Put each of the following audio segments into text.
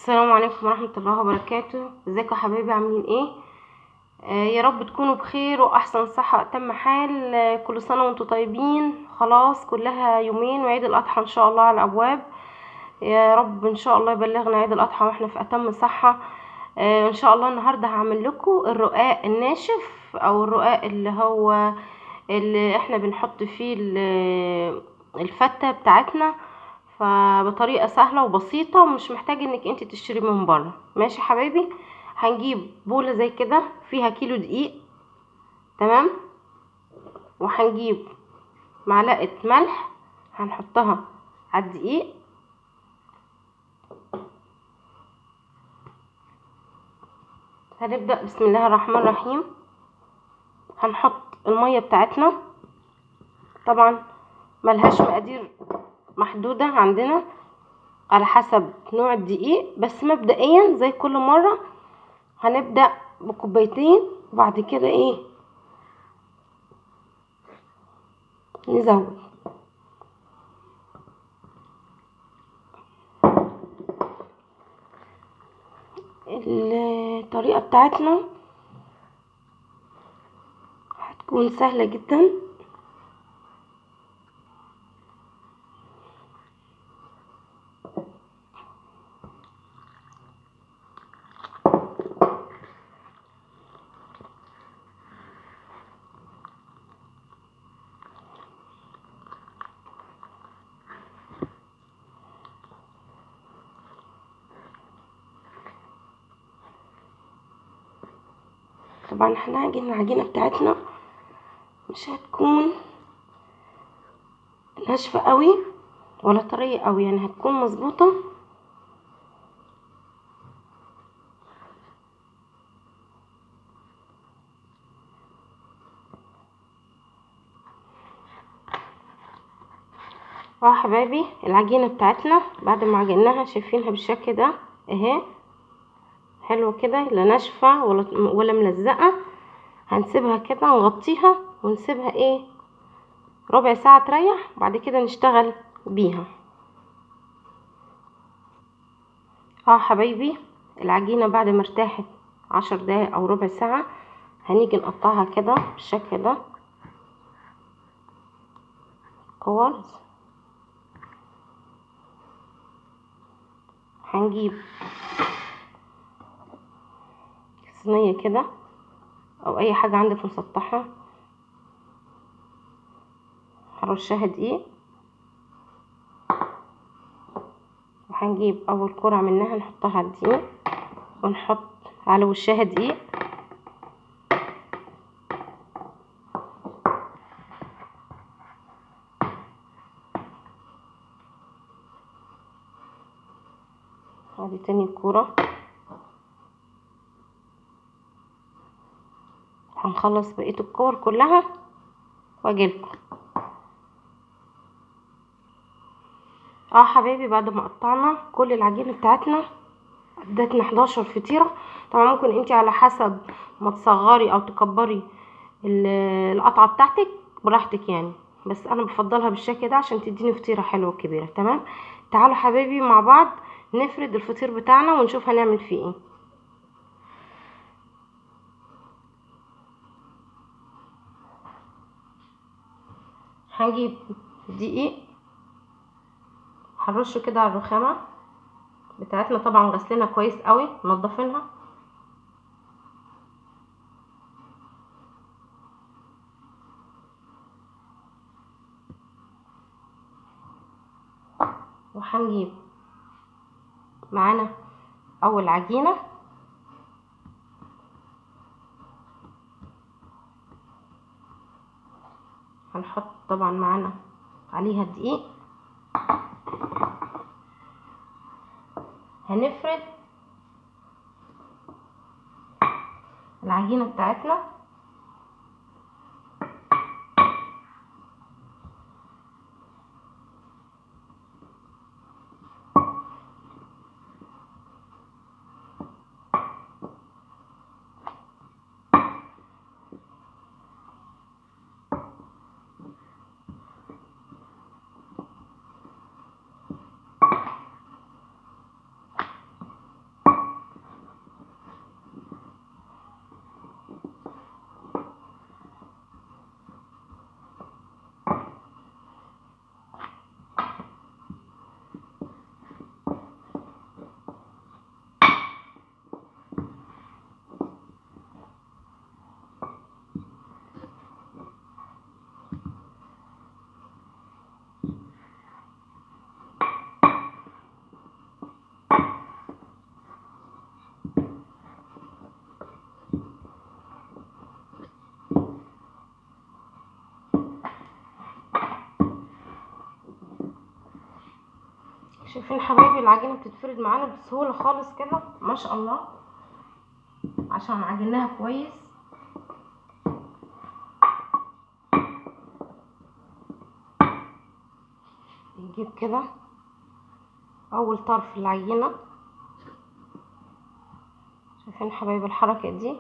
السلام عليكم ورحمة الله وبركاته. ازيكم يا حبايبي، عاملين ايه؟ يا رب تكونوا بخير واحسن صحة واتم حال. كل سنة وانتم طيبين. خلاص كلها يومين وعيد الاضحى ان شاء الله على الابواب. يا رب ان شاء الله يبلغنا عيد الاضحى واحنا في اتم صحة. ان شاء الله النهاردة هعمل لكم الرقاق الناشف او الرقاق اللي هو اللي احنا بنحط فيه الفتة بتاعتنا، فبطريقة سهلة وبسيطة ومش محتاج انك انت تشتري من بره. ماشي حبايبي، هنجيب بولة زي كده فيها كيلو دقيق، تمام، وهنجيب معلقة ملح هنحطها على الدقيق، هنبدأ بسم الله الرحمن الرحيم. هنحط المية بتاعتنا، طبعا ملهاش مقادير محدودة عندنا على حسب نوع الدقيق، بس مبدئيا زي كل مرة هنبدأ بكوبايتين وبعد كده ايه نزود. الطريقة بتاعتنا هتكون سهلة جدا. طبعا هنعجن العجينة بتاعتنا، مش هتكون ناشفة قوي ولا طرية قوي، يعني هتكون مظبوطة. اهو حبايبي العجينة بتاعتنا بعد ما عجناها شايفينها بالشكل ده اهي، حلوة كده، لا ناشفة ولا ملزقه. هنسيبها كده نغطيها ونسيبها ايه ربع ساعة تريح، بعد كده نشتغل بيها. حبايبي العجينة بعد ما ارتاحت 10 دقايق او ربع ساعة هنيجي نقطعها كده بالشكل ده كور. هنجيب صينية كده او اي حاجة عندك مسطحة، هرشها دقيق، وهنجيب اول كرة منها نحطها على الدقيق ونحط على وشها دقيق. ادي تاني كرة. هنخلص بقية الكور كلها واجيلكم. حبايبي بعد ما قطعنا كل العجينة بتاعتنا ادتنا 11 فطيرة. طبعا ممكن انتي على حسب ما تصغري او تكبري القطعة بتاعتك براحتك يعني، بس انا بفضلها بالشكل ده عشان تديني فطيرة حلوة كبيرة. تمام، تعالوا حبايبي مع بعض نفرد الفطير بتاعنا ونشوف هنعمل فيه ايه. هنجيب دقيق هنرشه كده على الرخامه بتاعتنا، طبعا غسلينها كويس قوي منضفينها. وهنجيب معانا اول عجينه، هنحط طبعا معانا عليها دقيق. هنفرد العجينة بتاعتنا. شايفين حبايبي العجينة بتتفرد معانا بسهولة خالص كده ما شاء الله، عشان عجناها كويس. نجيب كده اول طرف العجينة، شايفين حبايبي الحركة دي؟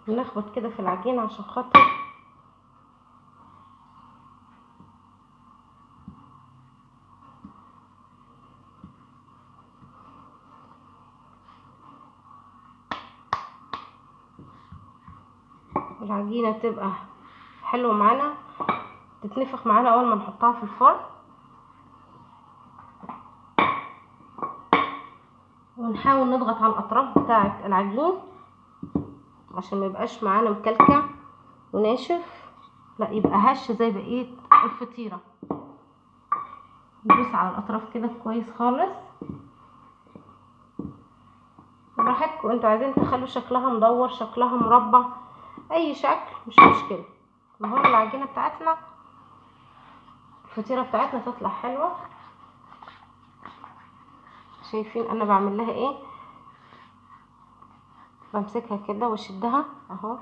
نخبط كده في العجينة عشان خاطر العجينة تبقى حلوة معانا، تتنفخ معانا اول ما نحطها في الفرن. ونحاول نضغط على الاطراف بتاعة العجين عشان ما يبقاش معانا مكلكع وناشف، لا يبقى هش زي بقية الفطيره. ندوس على الاطراف كده كويس خالص براحتكم، انتوا عايزين تخلوا شكلها مدور، شكلها مربع، اي شكل مش مشكلة، المهم العجينة بتاعتنا الفطيره بتاعتنا تطلع حلوة. شايفين انا بعمل لها ايه؟ بمسكها كده واشدها اهو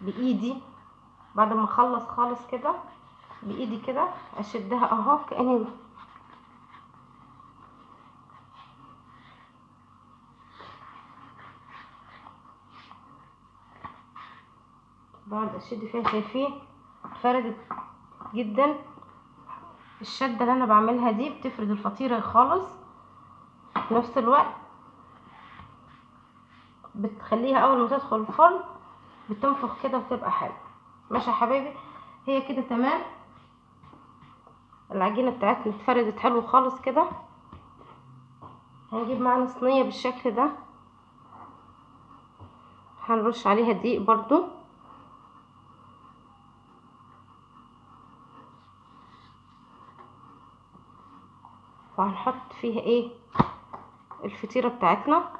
بايدي، بعد ما اخلص خالص كده بايدي كده اشدها اهو كاني بقعد اشد فيها. شايفين اتفردت جدا، الشدة اللي انا بعملها دي بتفرد الفطيره خالص، في نفس الوقت بتخليها اول ما تدخل الفرن بتنفخ كده وتبقى حلوة. ماشي يا حبايبي، هي كده تمام. العجينة بتاعتنا اتفردت حلو خالص كده. هنجيب معانا صينية بالشكل ده، هنرش عليها دقيق برضو، وهنحط فيها ايه الفطيره بتاعتنا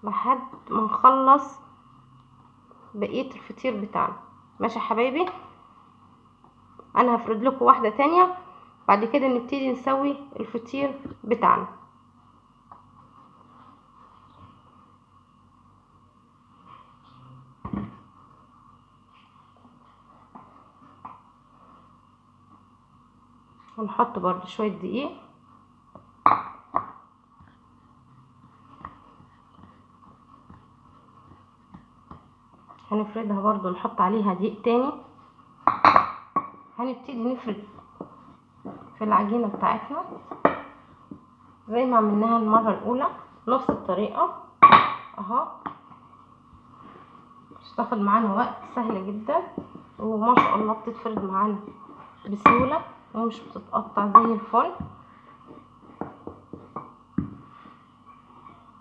لحد ما نخلص بقية الفطير بتاعنا. ماشي يا حبايبي، انا هفرد لكم واحدة تانية بعد كده نبتدي نسوي الفطير بتاعنا. هنحط برضو شوية دقيق، هنفردها برضو، نحط عليها دقيق تاني. هنبتدي نفرد في العجينة بتاعتنا زي ما عملناها المرة الأولى، نفس الطريقة اهو، مش تاخد معانا وقت، سهلة جدا وما شاء الله بتتفرد معانا بسهولة ومش بتتقطع زي الفل.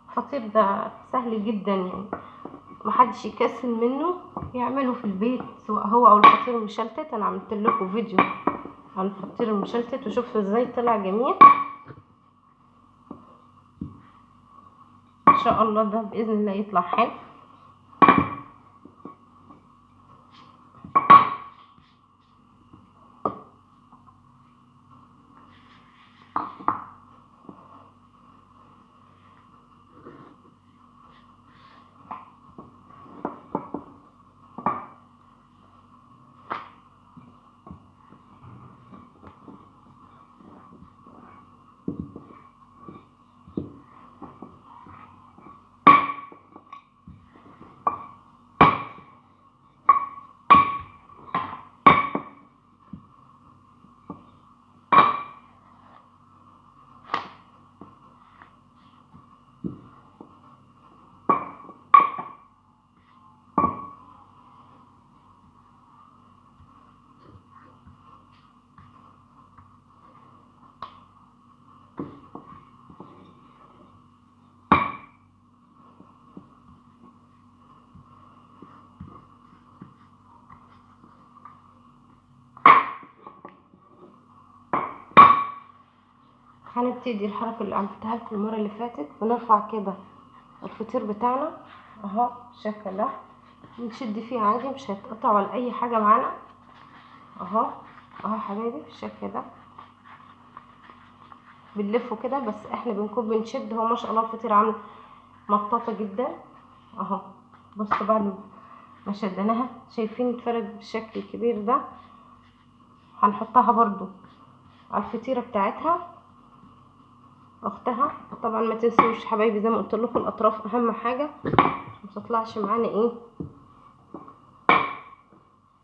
الفطير ده سهل جدا، يعني محدش يكسل منه، يعمله في البيت سواء هو او الفطير المشلتت. انا عملت لكم فيديو عن الفطير المشلتت وشفتوا ازاي طلع جميل. ان شاء الله ده باذن الله يطلع حلو. هنبتدي الحركة اللي عملتها لكم المرة اللي فاتت. بنرفع كده الفطير بتاعنا اهو بالشكل ده، نشد فيه عادي مش هيتقطع ولا اي حاجة معانا اهو. اهو حبايبي بالشكل ده بنلفه كده، بس احنا بنكون بنشد. هو ما شاء الله الفطير عامل مطاطه جدا اهو. بصوا بعد ما شدناها شايفين اتفرد بالشكل الكبير ده. هنحطها برضو على الفطيره بتاعتها اختها. طبعا ما تنسوش حبايبي زي ما قلت لكم الاطراف اهم حاجة، ما تطلعش معانا ايه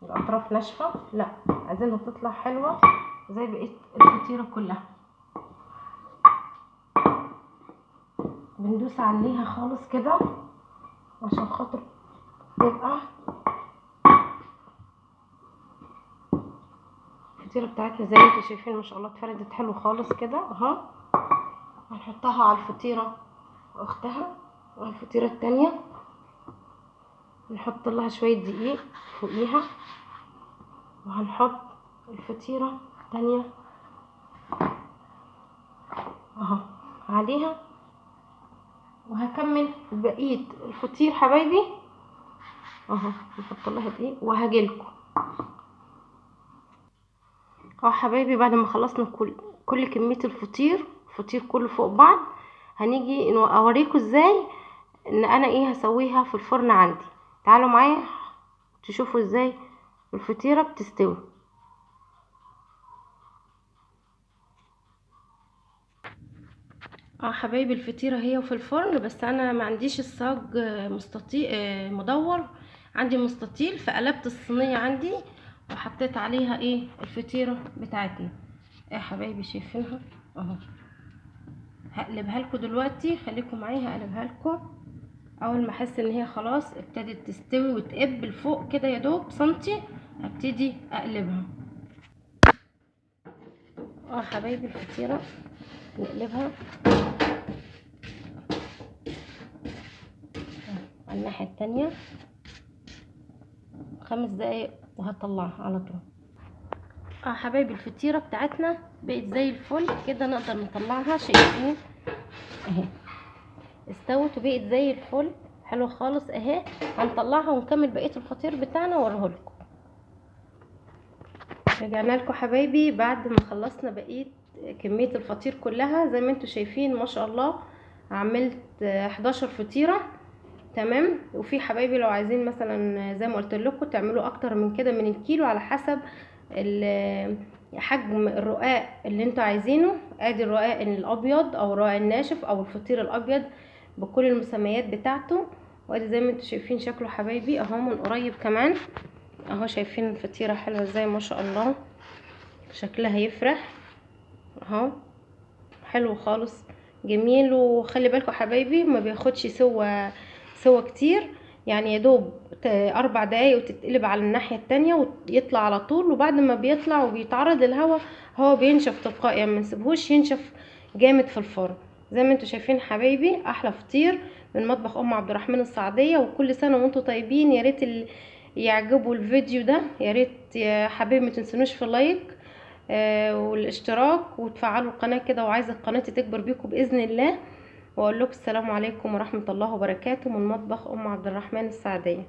الاطراف ناشفة، لا عايزينها تطلع حلوة زي بقية الفطيره كلها. بندوس عليها خالص كده عشان خاطر تبقى الفطيره بتاعتنا زي ما انتم شايفين ما شاء الله اتفردت حلو خالص كده اهو. هنحطها على الفطيره اختها وعلى الفطيره التانية، نحط لها شوية دقيق فوقيها، وهنحط الفطيره التانية اهو عليها. وهكمل بقية الفطير حبايبي اهو، نحط لها دقيق وهاجيلكم اهو حبايبي. بعد ما خلصنا كل كمية الفطير، الفطير كله فوق بعض، هنيجي اوريكم ازاي ان انا ايه هسويها في الفرن عندي. تعالوا معايا تشوفوا ازاي الفطيره بتستوي. حبايبي الفطيره هي في الفرن، بس انا ما عنديش الصاج مستطيل مدور، عندي مستطيل، فقلبت الصينية عندي وحطيت عليها ايه الفطيره بتاعتنا. ايه حبايبي شايفينها اهو. هقلبها لكم دلوقتي، خليكم معايا هقلبها لكم. اول ما احس ان هي خلاص ابتدت تستوي وتقب لفوق كده يا دوب سنتي، هبتدي اقلبها. حبايبي الفطيره نقلبها على الناحية التانية 5 دقايق وهطلعها على طول. حبايبي الفطيره بتاعتنا بقت زي الفل كده، نقدر نطلعها. شايفين اهي استوت وبقت زي الفل، حلوة خالص اهي. هنطلعها ونكمل بقية الفطير بتاعنا واوريهولكم. رجعنا لكم حبايبي بعد ما خلصنا بقية كمية الفطير كلها. زي ما انتم شايفين ما شاء الله عملت 11 فطيره تمام. وفي حبايبي لو عايزين مثلا زي ما قلت لكم تعملوا اكتر من كده من الكيلو على حسب حجم الرقاق اللي انتوا عايزينه. ادي الرقاق الابيض او الرقاق الناشف او الفطير الابيض بكل المسميات بتاعته. وادي زي ما انتوا شايفين شكله حبايبي اهو من قريب كمان اهو. شايفين الفطيره حلوة ازاي ما شاء الله، شكلها يفرح اهو، حلو خالص جميل. وخلي بالكم حبايبي ما بياخدش سوا كتير، يعني يا دوب 4 دقايق وتتقلب على الناحية التانية ويطلع على طول. وبعد ما بيطلع وبيتعرض للهواء هو بينشف تلقائي، يعني ما نسيبهوش ينشف جامد في الفرن. زي ما انتم شايفين حبايبي احلى فطير من مطبخ ام عبد الرحمن السعديه. وكل سنة وانتم طيبين. يا ريت اللي يعجبوا الفيديو ده، يا ريت يا حبايبي ما تنسونوش في ال like والاشتراك وتفعلوا القناة كده، وعايزه القناة تكبر بيكم باذن الله. واقول لكم السلام عليكم ورحمة الله وبركاته من مطبخ ام عبد الرحمن السعديه.